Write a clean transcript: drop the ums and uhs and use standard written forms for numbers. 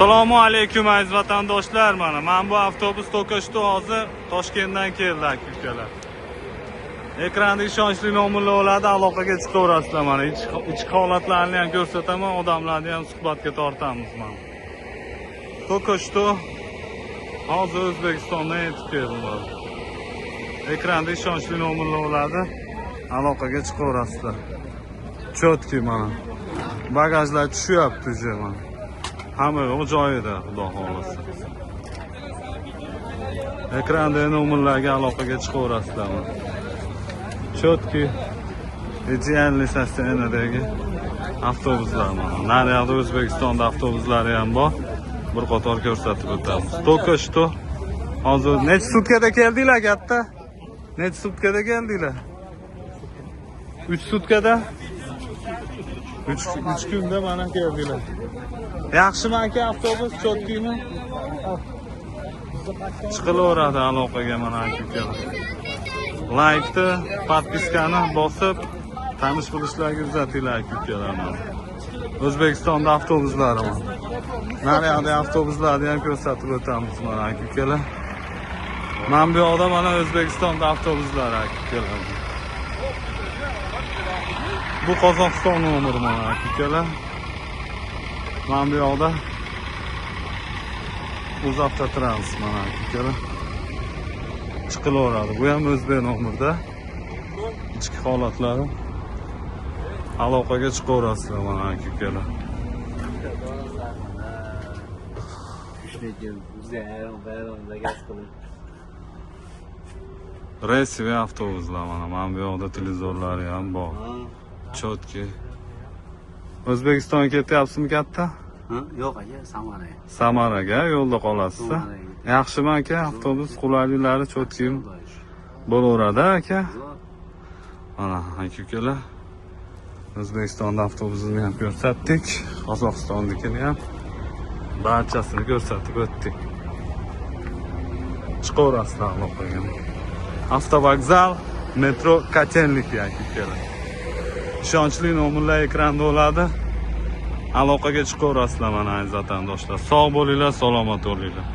Assalomu alaykum, aziz vatandoshlar. Mana bu avtobus только что hozir Toshkentdan keldi, aka ukalar. Ekranda ishonchli nomerlar bo'ladi, aloqaga chiqaverasizlar mana. Ichki holatlarni ham ko'rsataman, odamlarni ham suhbatga tortamiz mana. Только что hozir O'zbekistondan yetib keldim mana. Ekranda ishonchli nomerlar bo'ladi, aloqaga chiqaverasizlar. Чётки mana. Bagajlar tushyapti уже mana. Hamma yo'q joyida, xudo xohlasa. Ekranda nomerlarga aloqaga chiqaverasizlar mana. Чётки, идеальный состояние dagi avtobuslar mana. Nariyoqda O'zbekistonda avtobuslari ham bor. Bir qator ko'rsatib o'tamiz. Только что hozir necha sutkada keldinglar, katta? Necha sutkada keldinglar? 3 sutkada? 3 kunda mana keldinglar. Yaxshimi, aka, avtobus чётки mi? Chiqilaveradi aloqaga mana, aka ukalar. Laykni, подписка ni bosib, tanish bilishlarga uzatinglar, aka ukalar mana. O'zbekistonda avtobuslari mana. Nariyoqda avtobuslarni ham ko'rsatib o'tamiz mana, aka ukalar. Mana bu yoqda mana O'zbekistonda avtobuslari, aka ukalar. Bu Qozog'iston nomeri mana, aka ukalar. Mana bu yoqda UzAvtotrans mana, aka ukalar. Chiqilaveradi. Bu ham o'zbek nomerda. Ichki holatlari. Aloqaga chiqaverasizlar mana, aka ukalar. Lekin bizga ayron bayron заказ qilib. Рейсовый avtobuslar mana. Mana bu yoqda televizorlari ham bor. Чётки. O'zbekistonga ketyapsizmi, katta? Yo'q, aka, Samaraga. Samaraga yo'lda qolasiz. Samaraga. Yaxshimi, aka? Avtobus qulayliklari чётки bo'laveradi, aka. Zo'r. Mana, aka ukalar. O'zbekistonda avtobusini ham ko'rsatdik, Qozog'istonnikini ham, barchasini ko'rsatib o'tdik. Chiqaverasizlar aloqaga. Avtovokzal, metro Kotelniki, aka ukalar. Ishonchli nomerlar ekranda bo'ladi. Aloqaga chiqaverasizlar mana, aziz vatandoshlar. Sog' bo'linglar, salomat bo'linglar.